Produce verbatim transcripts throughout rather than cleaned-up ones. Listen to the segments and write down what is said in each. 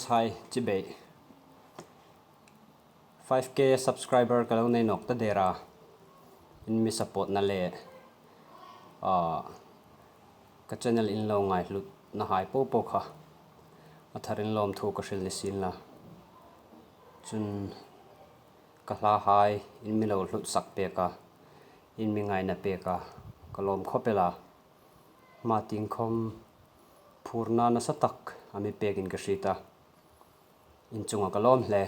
Hai, chibai. Five K subscriber ka lo nei nawk ta der a. In mi support na le, ah, ka channel in lo ngaithlutna hai po po kha a tharin lawmthu ka hril ni sien la. Chun ka hla hai in mi lo hlutsak pek a, in mi ngaina pek a, ka lawm khawp el a. Hma tieng khawm phurna nasa tak a mi pekin ka hriet a. In chunga ka lawm hle.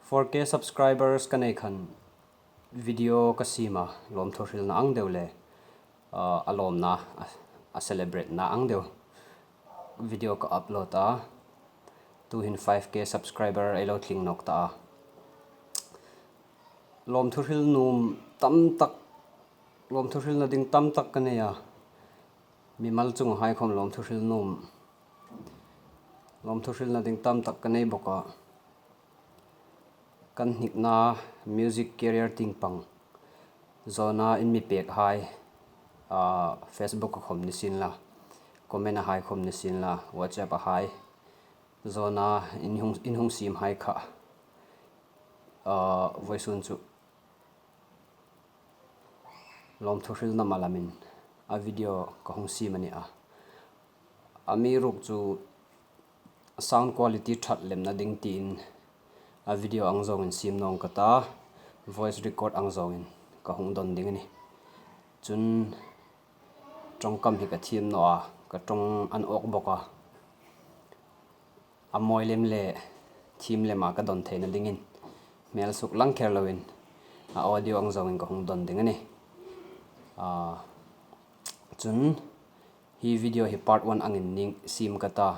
Four K subscribers ka nei khan video ka siem a, lawmthu hrilna ang deu le, ah, a lawmna, a, a celebrate na ang deu video ka upload a. Tuhin five K subscriber ei lo tling nawk ta a. Lawmthu hril nuom tam tak, lawmthu hrilna ding tam tak ka nei a. Mimal chunga hai khawm lawmthu hril nuom, lawmthu hrilna ding tam tak ka nei bawk a. Kan hnikna music career tieng pang zawna in mi pek hai, ah, Facebook a khawm ni sien la, comment a hai khawm ni sien la, WhatsApp a hai zawna in hung, in hung siem hai kha, ah, voisun chu lawmthu hrilna malamin a video ka hung siem a ni a. Amiruokchu sound quality ṭhat lemna ding tiin a video ang zawngin siem naw ning ka ta, voice record ang zawngin ka hung don ding a nih. Chun ṭawngkam hi ka thiem naw a, ka ṭawng an awk bawk a. A mawi lem le thiem lema ka don theina dingin hmel suk lang kher loin a audio ang zawngin ka hung don ding a nih. Ah, chun hi video hi part one angin ning siem ka ta.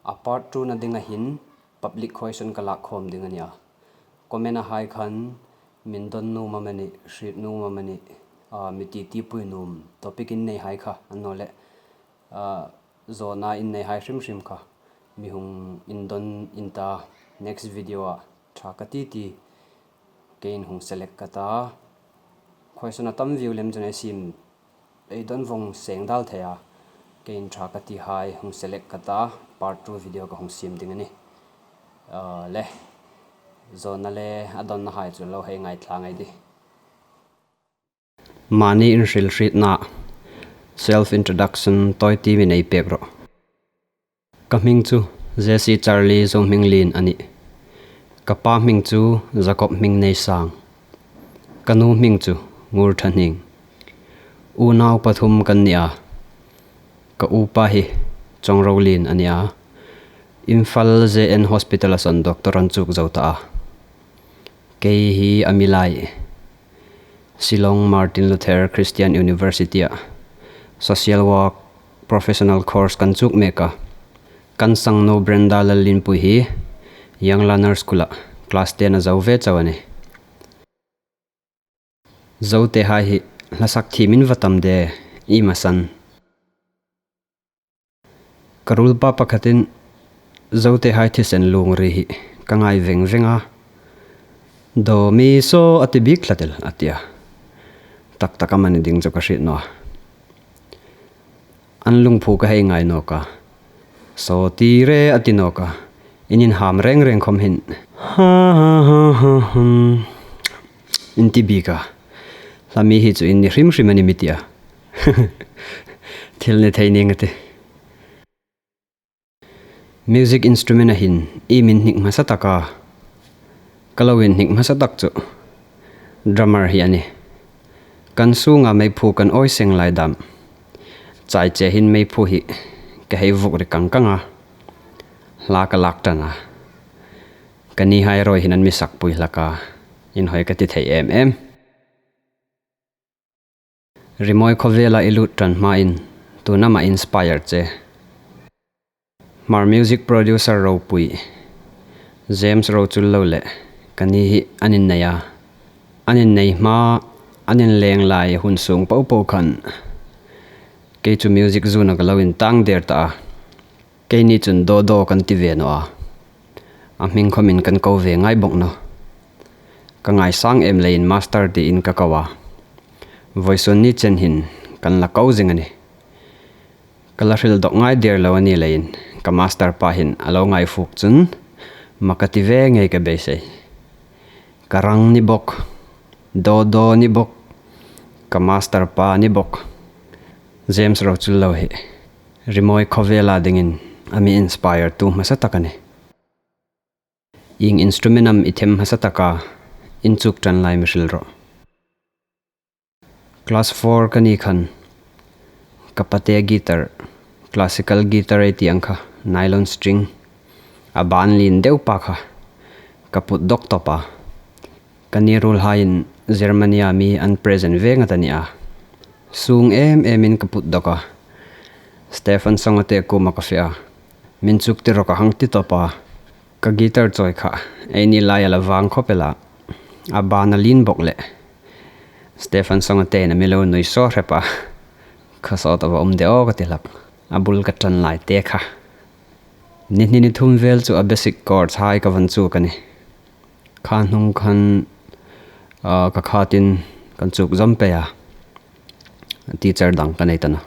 A part two na dinga hin public question ka lak khawm ding a nih a. Comment a hai khan min don nuom amanih, hriet nuom amanih, ah, mi titipui nuom topic in nei hai kha, annawleh, ah, zawna in nei hai hrim hrim kha mi hung indon in ta, next video-a ṭha ka ti ti keiin hung select ka ta. Question a tam vieu lem chun ei siem, ei don vong seng dal thei a. Keiin ṭha ka ti hai hung select ka ta, part two video ka hung siem ding a nih. Ah, le, zawna le a donna hai chu lo hei ngaithla ngei ei tih. Mani inhrilhrietna, self introduction, tawite mi nei pek rawh. Ka hming chu J C Charlie Zohminglien a nih. Ka pa hming chu Jacob Hmingneisang. Ka nu hming chu Ngurṭhahning. Unau pathum kan ni a. Ka upa hi Chawngrolien a ni a. Imphal J N Hospital-a saw doctor an chuk zo ta a. Kei hi a mi lai Shillong Martin Luther Christian University-a Social Work Professional Course kan chuk mek a. Kan sangnu Brenda Lallienpui hi Young Learner School-a class ten-a zo ve chau a nih. Zote hai hi hla sak thiem in va tam de, i ma san. Ka ruolpa pakhatin Zote hai thisen lungri hi ka ngai veng veng a. Daw mi saw a ti bik tlat el a ti a. Tak tak amani ding chu ka hriet naw a. An lungphu ka hei ngai nawk a. Saw ti re a ti nawk a. In inham reng reng khawm hin. Ha ha ha ha hmm. In ti bik a. Hla mi hi chu in ni hrim hrim a ni mi ti a. Thil ni thei ning a tih. Music instrument-a hin i min hnik hmasa tak a. Ka lo inhnik hmasa tak chu drummer hi a nih. Kan sunga meiphu kan awi seng lai dam. Chai che hin meiphu hi ka hei vuk ri kang kang a. Hla ka lak ṭan a. Ka ni hai rawi hin an mi sakpui hlak a. Inhawi ka ti thei em em. Rimawi khawvela i lut ṭan hmain, tu nama inspire che. Hmar music producer ropui James Rochullo le ka ni hi an innei a. An innei hma, an inleng lai hun sung po po khan kei chu music zuna ka lo intang der ta a. Keini chun Dodo kan ti ve naw a. A hming khawmin kan ko ve ngai bawk naw. Ka ngaisang em leiin Master tiin ka ko a. Vawisun ni chen hin kan la ko zing a nih. Ka la hril dawk ngai der lo a ni leiin, ka master pa hin a lo ngai fuk chun, ma ka ti ve ngei ka beisei. Ka rang ni bawk, Dodo ni bawk, ka master pa ni bawk. James Rochullo hi rimawi khawvela dingin a mi inspire tu hmasa tak a nih. Ieng instrument am i them hmasa tak a, inchuk ṭan lai mi hril rawh. Class four ka ni khan, ka pate guitar, classical guitar ei ti ang kha, nylon string, a ban lien deu pa kha, ka put dawk tawp a. Ka ni ruolhaiin Germany-a mi an present ve ngat a ni a. Sung em emin ka put dawk a. Stefan Songate kuoma ka fe a. Min chuktir rawh ka hang ti tawp a. Ka guitar chawi kha, eini laia la vang khawp el a. A ban a lien bawk le. Stefan Songate'n a mi lo nui saw hrep a. Khaw sawt a va um de aw ka ti hlak. A bul ka ṭan lai te kha. Ni hni ni thum vel chu a basic chords hai ka va inchuk a nih. Kha hnung khan, ah, ka khatin kan chuk zawm pei a. Teacher dang ka nei ta naw.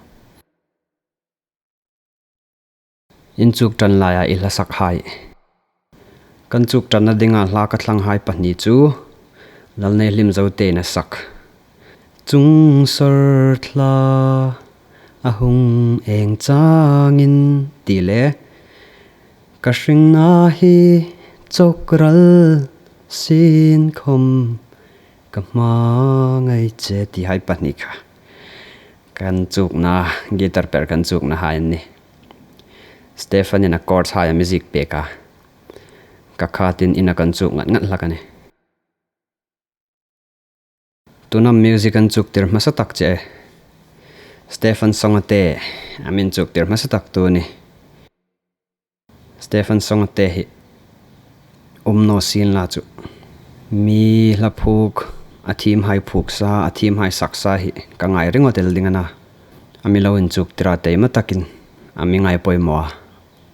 Inchuk ṭan laia i hla sak hai. Kan chuk ṭanna dinga hla ka thlang hai pahni chu Lalneihlim Zote'n a sak. Chung sawr thla a hung eng changin ti le, ka hringna hi chawk ral sin khawm ka hmangai che ti hai pahni kha. Kan chukna, guitar per kan chukna hai an nih. Stefan-in a chords hai a mi ziek pek a. Ka khatin ina kan chuk ngat ngat hlak a nih. Tuin am music an chuktir hmasa tak che. Stefan Songate, a min chuktir hmasa tak tu a nih. Stefan Songate hi um naw sien la chu, mi hla phuok, a thiem hai phuok sa, a thiem hai sak sa hi ka ngai ringawt el ding a na. A mi lo inchuktir a, taima takin a mi ngai poimaw a,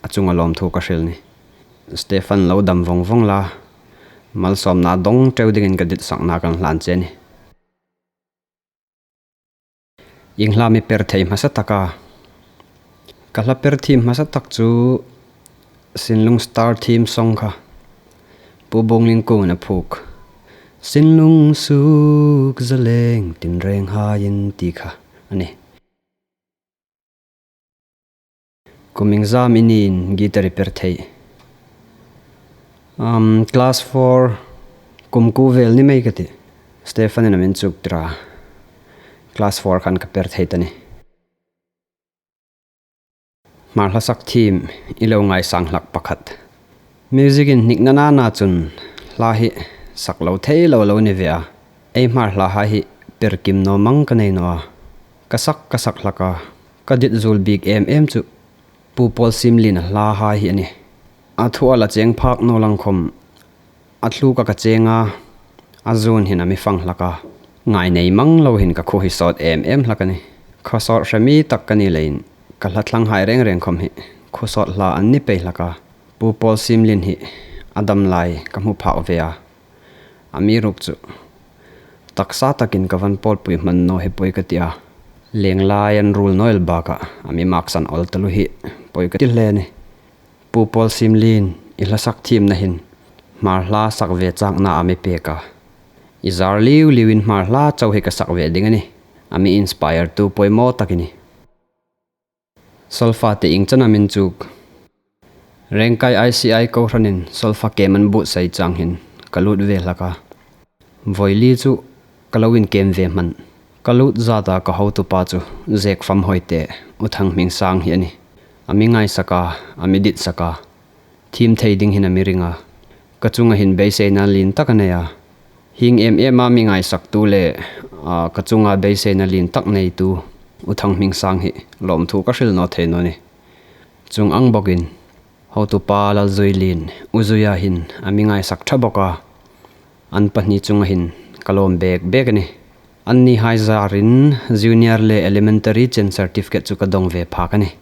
a chunga lawmthu ka hril a nih. Stefan, lo dam vawng vawng la, malsawmna dawng ṭeu dingin ka ditsakna kan hlan che a nih. Ieng hla am i per thei hmasa tak a? Ka hla per thiem hmasa tak chu Sinlung Star Theme Song kha, Pu Bawnglinkuomin a phuok, Sinlung suok zaleng tinreng haiin ti kha a nih. Kum iengzam i nin guitar i per thei? Um, class four, kum kuo vel ni mei ka tih. Stefan-in a mi inchuktir a. Class four khan ka per thei ta a nih. Hmar hla sak thiem i lo ngaisang hlak pakhat. Music-in hnikna nana chun hla hi sak lo thei lo lo ni ve a. Ei Hmar hla hai hi per kim naw mang ka nei naw a. Ka sak, ka sak hlak a. Ka dit zuol bik em em chu Pu Paul Simlien-a hla hai hi a nih. A thu a la cheng phak naw lang khawm, a thluk a ka cheng a, a zun hin a mi fang hlak a. Ngai nei mang lo hin ka khuo hi sawt em em hlak a nih. Khaw sawt hre mi tak ka ni leiin, ka hla thlang hai reng reng khawm hi khuo sawt hla an ni pei hlak a. Pu Paul Simlien hi a dam lai ka hmu phak ve a. Amiruokchu taksa takin ka van pawlpui hman naw hi poi ka ti a. Leng lai an ruol naw el bakah a mi maksan awl taluo hi poi ka ti hle a nih. Pu Paul Simlien, i hla sak thiemna hin Hmar hla sak ve chakna a mi pek a. I zar liu liuin Hmar hla chau hi ka sak ve ding a nih. A mi inspire tu poimaw tak i nih. Solfa te ieng chen am i inchuk? Rengkai I C I kohranin solfa kem an buotsai chang hin ka lut ve hlak a. Voi li chu ka lo inkem ve hman. Ka lut zata ka hotupa chu Zek Famhoi te, U Thanghmingsang hi a nih. A mi ngaisak a, a mi ditsak a. Thiem thei ding hin a mi ring a. Ka chunga hin beiseina lien tak a nei a. Hieng em em a mi ngaisak tu le, a, ka chunga beiseina lien tak nei tu U Thanghmingsang hi lawmthu ka hril naw thei naw a nih. Chuong ang bawkin, hotupa Lalzuilien, U Zuia hin a mi ngaisak ṭha bawk a. An pahni chunga hin ka lawm bek bek a nih. Anni hai zarin junior le elementary chen certificate chu ka dong ve phak a nih.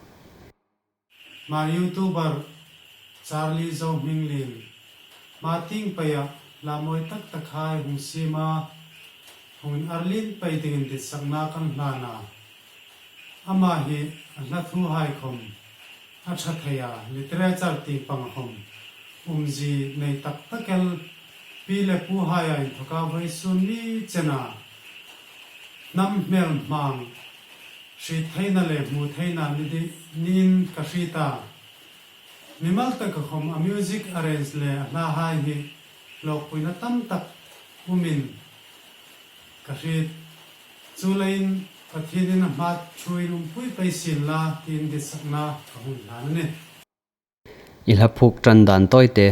Hmar YouTuber Charlie Zohminglien, Hmar tieng peia hla mawi tak tak hai hung siem a, hung inarlien pei dingin ditsakna kan hlan a. Ama hi a hla thuhai khawm a ṭha thei a, literature tieng pang khawm umzie nei tak tak el, pi le puhaia inthawka vawisun ni chena hnam hmel hmang hriet theina le hmu theina ni di, niin ka hriet a. Mimal taka khawm a music arrange le a hlahai hi lawkpuina tam tak umin ka hriet. Chuleiin Pathienin a hma ṭhuin umpui pei sien la tiin ditsakna ka hung hlan a nih. I hla phuok ṭan dan tawite.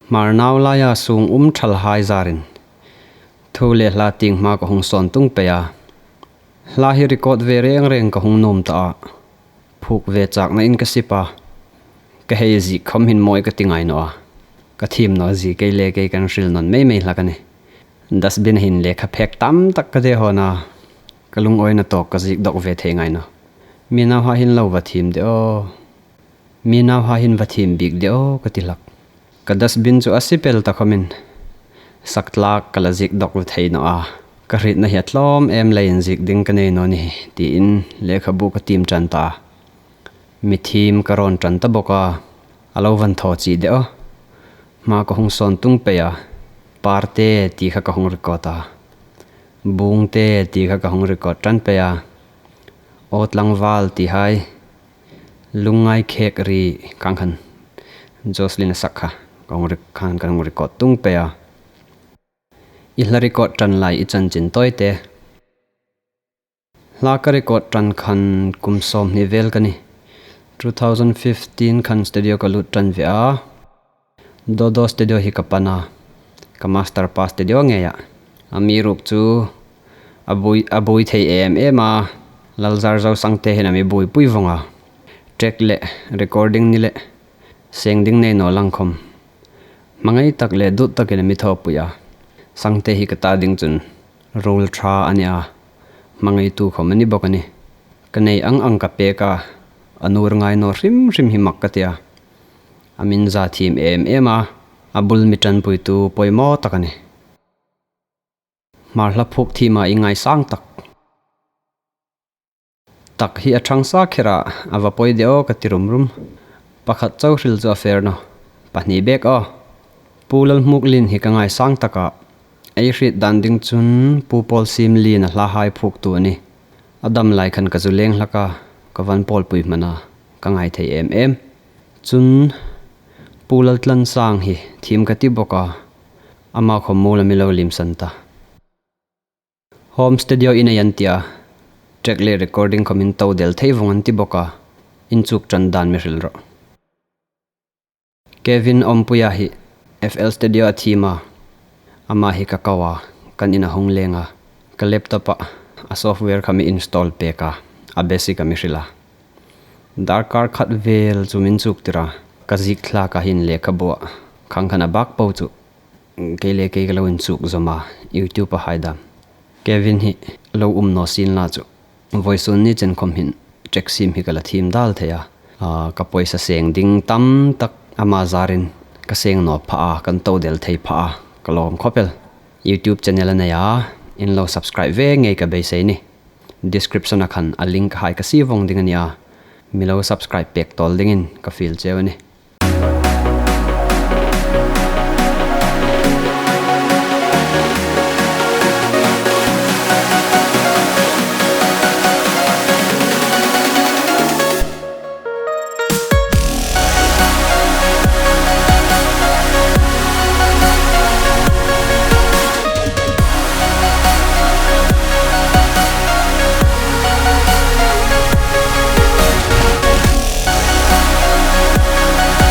Hmar nau laia sung um ṭhalhai zarin thu le hla tieng hma ka hung sawn tung pei a. Hla hi record ve reng reng ka hung nuom ta a. Phuok ve chakna in ka sip a. Ka hei ziek khawm hin mawi ka ti ngai naw a. Ka thiem naw zie kei le kei kan hril nawn mei mei hlak a nih. Dustbin hin lekha phek tam tak ka dehawna, ka lungawina tawk ka ziek dawk ve thei ngai naw. Mi nauhai hin lo va thiem de aw. Mi nauhai hin va thiem bik de aw ka ti hlak. Ka dustbin chu a sip el ta khawmin sak tlak ka la ziek dawk ve thei naw a. Ka hrietna hi a tlawm em leiin ziek ding ka nei naw ni tiin lekhabu ka tiem ṭan ta a. Mi thiem ka rawn ṭan ta bawk a. A lo van thaw chie de aw. Hma ka hung sawn tung pei a. Parte ti kha ka hung record a. Bungte ti kha ka hung record ṭan pei a. Aw tlangval tihai. Lungngai khek ri khang khan Jocelyn a sak kha ka hung rec-, khan ka hung record tung pei a. I hla record ṭan lai i chanchin tawite. Hla ka record ṭan khan kum sawmhni vel ka nih. Two thousand fifteen khan studio ka lut ṭan ve a. Dodo Studio hi ka pan a, ka master pa studio ngei a. Amiruokchu a buoi, a buoi thei em em a, Lalzarzo Sangte hin a mi buoipui vawng a. Track le recording ni le seng ding nei naw lang khawm hmangai tak le dut takin a mi thawpui a. Sangte hi ka ta ding chun ruol ṭha a ni a, hmangaitu khawm a ni bawk a nih. Ka nei ang ang ka pek a, a nuor ngai naw hrim hrim hi mak ka ti a. A min za thiem em em a, a bul mi ṭanpuitu poimaw tak a nih. Hmar hla phuok thiema i ngaisang tak. Tak hi a ṭhang sa kher a, a va poi de aw ka ti rum rum. Pakhat chau hril chu a fair naw. Pahni bek aw. Pu Lalhmuklien hi ka ngaisang tak a. Ei hriet dan ding chun Pu Paul Siemlien a hlahai phuoktu a nih. A dam lai khan ka zu leng hlak a, ka van pawlpui hman a, ka ngai thei em em. Chun Pu Laltlansang hi thiem ka ti bawk a, ama khawm muol a mi lo limsan ta. Home studio i nei an ti a, track le recording khawm in to del thei vawng an ti bawk a, inchuk ṭan dan mi hril rawh. Kevin Ompuia hi F L Studio a thiem a, ama hi ka ko a, kan ina hung leng a, ka laptop-a a software kha mi install pek a, a basic a mi hril a. Darkar khat vel chu min chuktir a, ka ziek thlak a hin lekhabu-a khang khan a bak po chu kei le kei ka lo inchuk zawm a, YouTube-a hai dam. Kevin hi lo um naw sien la chu, vawisun ni chen khawm hin track siem hi ka la thiem dal thei a. A, ka pawisa seng ding tam tak ama zarin ka seng naw pha a, kan to del thei pha a, ka lawm khawp el. YouTube channel a nei a, in lo subscribe ve ngei ka beisei ni. Description-a khan a link hai ka sie vawng ding a ni a, mi lo subscribe pek tawl dingin ka fiel cheu a ni.